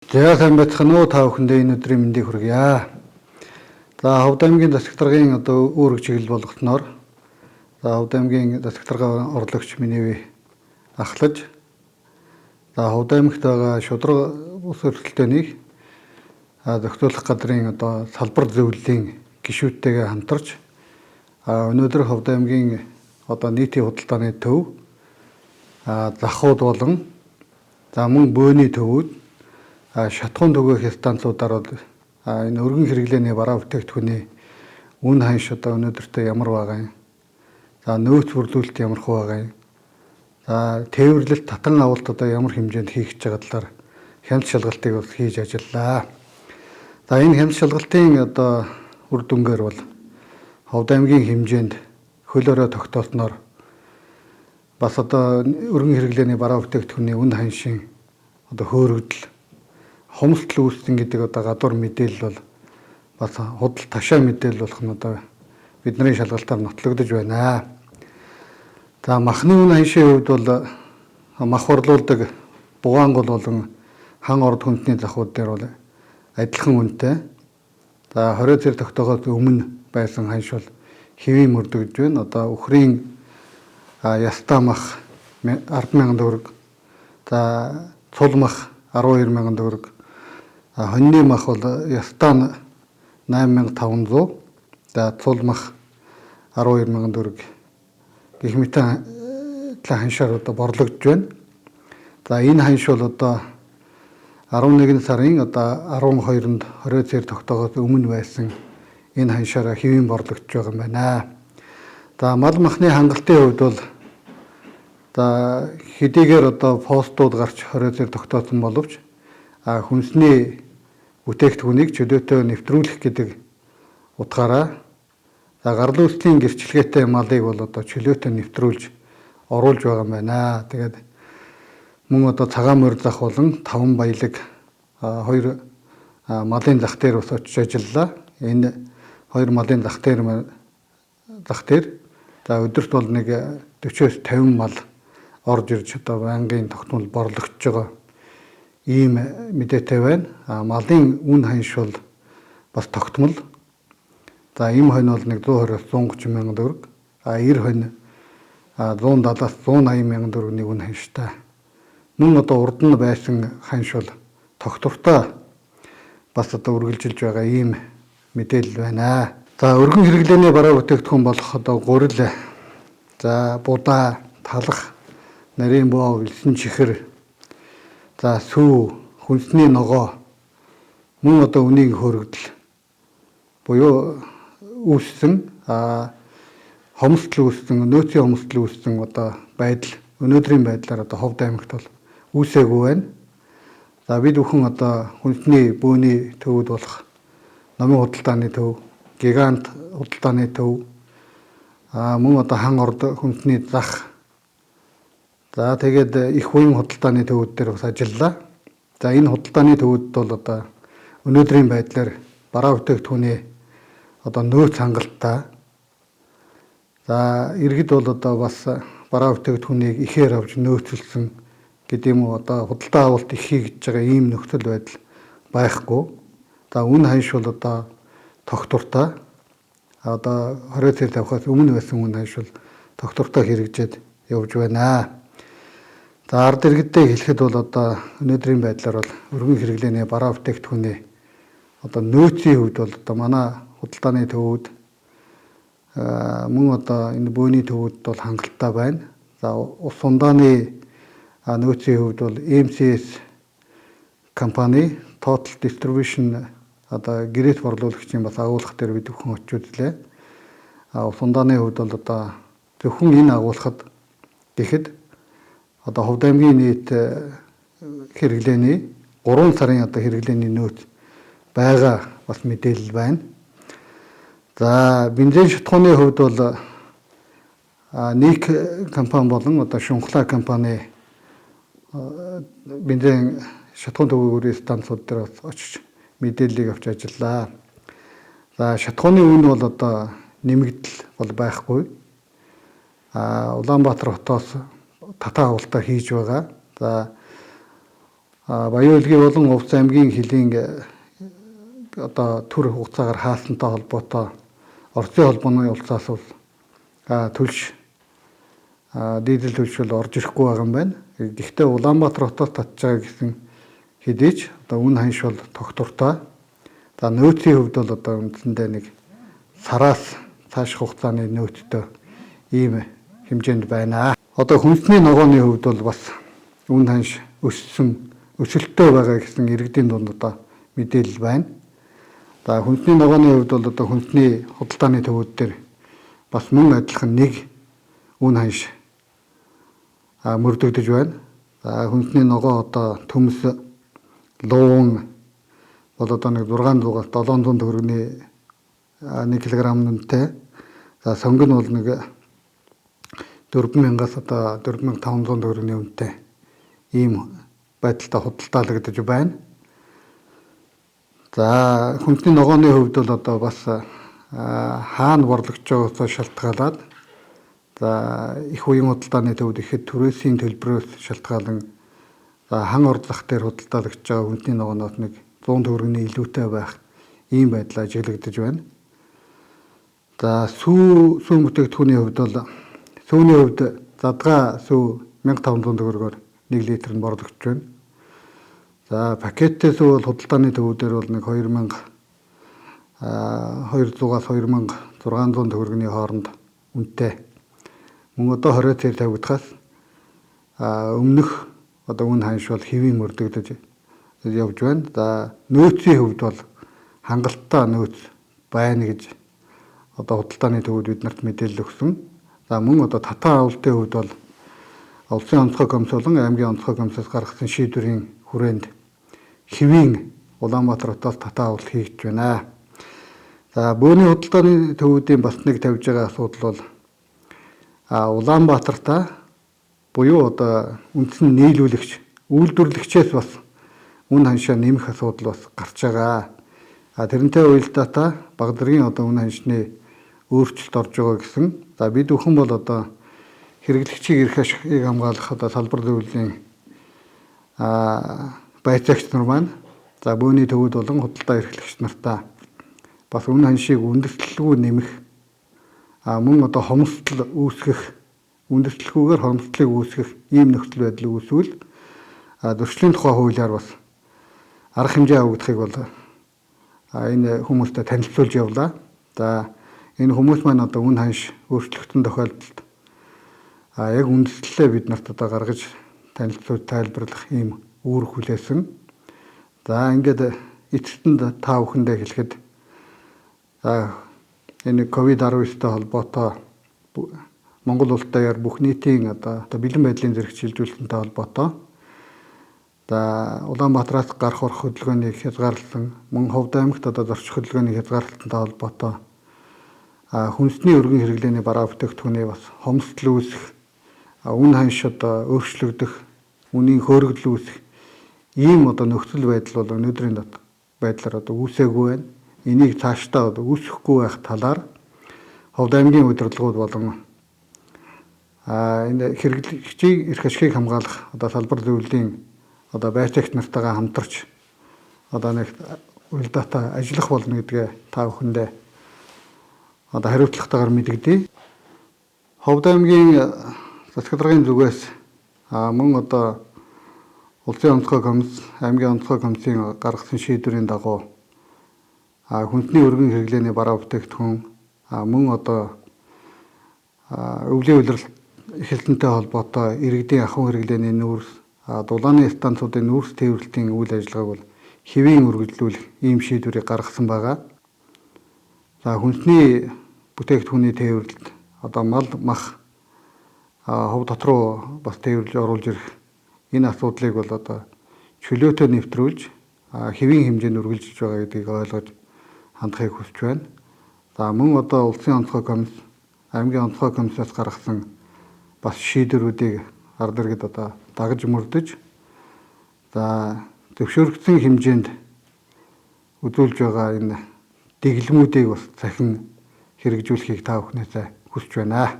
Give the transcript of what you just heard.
За сайн байцгаана уу, та бүхэндээ энэ өдрийн мэндийг хүргье. За Ховд аймгийн засаг даргын одоо үүрэг чиглэл болгосноор за Ховд аймгийн засаг даргын орлогч миний ахлаж за Ховд аймагт байгаа шударга бус өрсөлдөөнийг зохицуулах газрын одоо салбар зөвлөлийн гишүүдтэйгээ хамтарч өнөөдөр Ховд аймгийн одоо нийтийн худалдааны төв захууд болон за мөн бөөний төвүүд шатхуун түгээх станцуудаар бол энэ өргөн хэрэглээний бараа бүтээгдэхүүний үн ханш одоо өнөөдөртөө ямар байгаа юм. За нөөц бүрдүүлэлт ямар хөө байгаа юм. За тээвэрлэлт татан авалт одоо ямар хэмжээнд хийх гэж байгаа талаар хяналт шалгалтыг бас хийж ажиллаа. За энэ хяналт шалгалтын одоо үр дүнгээр бол Ховд аймгийн хэмжээнд хөл хорой тогтоолтноор бас одоо өргөн хэрэглээний бараа бүтээгдэхүүний үн ханшийн одоо хөөрөгдөл хомсдол үүссэн гэдэг одоо гадуур мэдээлэл бол бас худал ташаа мэдээлэл болох нь одоо бидний шалгалтаар нотлогдож байна. За махны үн ханшийн хувьд бол мах борлуулдаг Бугаангол болон хан орд хүнсний захууд дээр бол адилхан үнэтэй. За 20 цэр тогтоогоос өмнө байсан ханш бол хэвийн мөрдөгдөж байна. Одоо үхрийн ястаа мах 10,000 төгрөг, за цул мах 12,000 төгрөг, хоньны мах бол ястаа 8,500, за цул мах 12,000 төгрөг гэх мэт ханшаар одоо борлогдож байна. За энэ ханш бол одоо 11 сарын одоо 12-нд 20 цэр тогтоогоос өмнө байсан энэ ханшаараа хэвийн борлогдож байгаа юм байна. За мал махны хангалтын хувьд бол за хэдийгээр одоо постууд гарч 20 цэр тогтоосон боловч хүнсний бүтээгдэхүүнийг чөлөөтэй нэвтрүүлэх гэдэг утгаараа за гарлын үүслийн гэрчлэгээтэй малыг бол одоо чөлөөтэй нэвтрүүлж оруулж байгаа юм байна. Тэгээд мөн одоо цагаан морь зах болон таван баялаг хоёр малын зах дээр бас очиж ажиллалаа. Энэ хоёр малын зах дээр за өдөрт бол нэг 40-оос 50 мал орж ирж одоо байнгын тогтмол борлогдож байгаа ийм мэдээтэй байна. Малын үн ханш бол бас тогтмол. За ийм хонь бол нэг 120-оос 130 мянган төгрөг, 90 хонь 170-аас 180 мянган төгрөгийн үн ханштай. Мөн одоо урд нь байсан ханш бол тогтвортой бас одоо үргэлжилж байгаа ийм мэдээлэл байна. За өргөн хэрэглээний бараа бүтээгдэхүүн болох одоо гурил, за будаа, талах, нарийн боо, элсэн чихэр, за сүү, хүнсний ногоо мөн одоо үнийг хөрөгдөл буюу үүссэн хомсдол үүссэн, нөөцийн хомсдол үүссэн одоо байдал өнөөдрийн байдлаар одоо Ховд аймагт бол үүсээгүй байна. За бид бүхэн одоо хүнсний бөөний төвд болох номын худалдааны төв, гигант худалдааны төв, мөн одоо хан орд хүнсний зах, за тэгээд их уян худалдааны төвүүд дээр бас ажиллалаа. За энэ худалдааны төвүүд бол одоо өнөөдрийн байдлаар бараа бүтээгдэхүүний одоо нөөц хангалттай. За иргэд бол одоо бас бараа бүтээгдэхүүнийг ихээр авч нөөцлсөн гэдэг юм уу, одоо худалдаа авалт их хийгдэж байгаа ийм нөхцөл байдал байхгүй. За үн ханш бол одоо тогтвортой. Одоо 20 цэр тавихаас өмнө байсан үн ханш бол тогтвортой хэрэгжээд явж байна. За ард иргэдээ хэлэхэд бол одоо өнөөдрийн байдлаар бол өргөн хэрэглээний бараа бүтээгдэхүүний одоо нөөцийн хувьд бол одоо манай худалдааны төвүүд мөн одоо энэ бөөний төвүүд бол хангалттай байна. За ус ундааны нөөцийн хувьд бол MCS компани Total Distribution одоо гэрээт борлуулагчийн бас агуулгах дээр бид бүхэн очиж үзлээ. Ус ундааны хувьд бол одоо зөвхөн энэ агуулгад гэхэд одоо Ховд аймгийн нийт хэрэглээний 3 сарын одоо хэрэглээний нөөц байгаа бас мэдээлэл байна. За бензин шатхууны хувьд бол Ник компани болон одоо Шунхлаа компани бензин шатхуун төвөөрийн станцууд дээр бас очиж мэдээллийг авч ажиллаа. За шатхууны үн бол одоо нэмэгдэл бол байхгүй. Улаанбаатар хотоос татаа авалтаа хийж байгаа. За Баян-Өлгий болон Увц аймгийн хөлийн одоо төр хугацаагаар хаасантай холбоотой Оросын холбооны улсаас бол түлш дизель түлш бол орж ирэхгүй байгаа юм байна. Гэхдээ Улаанбаатар хотоос татж байгаа гэсэн хэдий ч одоо үн ханш бол тогтвортой. За нөөцийн хувьд бол одоо үндсэндээ нэг сараас цааш хугацааны нөөцтэй ийм хэмжээнд байна. Одоо хүнсний ногооны хувьд бол бас үн ханш өссөн, өсөлттэй байгаа гэсэн иргэдийн дунд одоо мэдээлэл байна. За хүнсний ногооны хувьд бол одоо хүнсний худалдааны төвүүд дээр бас мөн адилхан нэг үн ханш мөрдөгдөж байна. За хүнсний ногоо одоо төмс, луун бол одоо нэг 600-аас 700 төгрөгийн 1 кг үнэтэй. За сонгон бол нэг 4000-аас одоо 4500 төгрөгийн үнэтэй ийм байдалтай худалдаалагдаж байна. За хүнсний ногооны хувьд бол одоо бас хаана борлогдож байгаагаас шалтгаалаад за их уян худалдааны төвд ихэд түрээсийн төлбөрөөс шалтгаалan за хан орд зах дээр худалдаалагдж байгаа хүнсний ногооноос нэг 100 төгрөгийн илүүтэй байх ийм байдал ажиглагдаж байна. За сүү бүтээгдэхүүний хувьд бол сүүний хувьд задгаа сүү 1500 төгрөгөөр 1 литр нь борлогдож байна. За пакеттэй сүү бол худалдааны төвүүдээр бол нэг 2200-аас 2600 төгрөгийн хооронд үнэтэй. Мөн одоо 20 цээр тавигдахаас өмнөх одоо үн ханш бол хэвийн мөрдөгдөж явж байна. За нөөцийн хувьд бол хангалттай нөөц байна гэж одоо худалдааны төвүүд биднэрт мэдээлэл өгсөн. За мөн одоо татан авалтын хувьд бол Улсын онцгой комисс болон аймгийн онцгой комиссаас гаргасан шийдвэрийн хүрээнд хэвийн Улаанбаатар хотоос татан авалт хийгдэж байна. За бөөний худалдааны төвүүдийн бас нэг тавьж байгаа асуудал бол Улаанбаатартаа буюу одоо үндсэн нийлүүлэгч, үйлдвэрлэгчээс бас үн ханшаа нэмэх асуудал бас гарч байгаа. Тэрнтэй уялдаатай баг зэргийн одоо үн ханшны өөрчлөлт орж байгаа гэсэн. За бид бүхэн бол одоо хэрэглэгчийг эрх ашигыг хамгаалах одоо салбар зөвлөлийн байцаагч нар маань за бөөний төвүүд болон худалдаа эрхлэгч нартаа бас үн ханшийг үндэслэлгүй нэмэх, мөн одоо хомсдол үүсгэх, үндэслэлгүйгээр хомсдлыг үүсгэх ийм нөхцөл байдал үүсвэл зөрчлийн тухай хуулиар бас арга хэмжээ авагдахыг бол энэ хүмүүстэй танилцуулж явлаа. За энэ хүмүүс маань одоо үн ханш өөрчлөгдсөн тохиолдолд яг үндэслэлээ бид нарт одоо гаргаж танилцуулж тайлбарлах ийм үүрэг хүлээсэн. За ингээд эцэст нь та бүхэндээ хэлэхэд за энэ ковид-19-тэй холбоотой Монгол улс даяар бүх нийтийн одоо бэлэн байдлын зэрэг шилжүүлсэнтэй холбоотой за Улаанбаатараас гарах орох хөдөлгөөнийг хязгаарласан, мөн Ховд аймагт одоо зорчих хөдөлгөөнийг хязгаарлалтантай холбоотой хүнсний өргөн хэрэглээний бараа бүтээгдэхүүний бас хомсдол үүсэх, үн ханш одоо өөрчлөгдөх, үнийн хөөргөдөл үүсэх ийм одоо нөхцөл байдал бол өнөөдрийн байдлаар одоо үүсээгүй байна. Энийг цаашдаа одоо үүсэхгүй байх талаар Ховд аймгийн удирдлагууд болон энэ хэрэглэгчийн эрх ашигыг хамгаалах одоо салбар зөвлөлийн одоо байцаагч нартайгаа хамтарч одоо нэг уялдаатай ажиллах болно гэдгээ та бүхэндээ одоо хариуцлагатайгаар мэдэгдэе. Ховд аймгийн засаг даргын зүгээс мөн одоо Улсын онцгой комисс, аймгийн онцгой комиссийн гаргасан шийдвэрийн дагуу хүнсний өргөн хэрэглээний бараа бүтээгдэхүүн мөн одоо өвлийн улирал эхэлсэнтэй холбоотой иргэдийн ахуйн хэрэглээний нүүрс, дулааны станцуудын нүүрс тээвэрлэлтийн үйл ажиллагааг бол хэвийн үргэлжлүүлэх ийм шийдвэрийг гаргасан байгаа. За хүнсний бүтээгдэхүүний тээвэрлэлт одоо мал мах хов дотор руу бас тээвэрлж оруулж ирэх энэ асуудлыг бол одоо чөлөөтэй нэвтрүүлж хэвийн хэмжээнд үргэлжилж байгаа гэдгийг ойлгож хандахыг хүсэж байна. За мөн одоо Улсын онцгой комисс, аймгийн онцгой комиссаас гаргасан бас шийдвэрүүдийг ард иргэд одоо дагаж мөрдөж за зөвшөөрөгдсөн хэмжээнд үзүүлж байгаа энэ дэглэмүүдийг бас цахин хэрэгжүүлэхийг та бүхнээсээ хүсэж байна.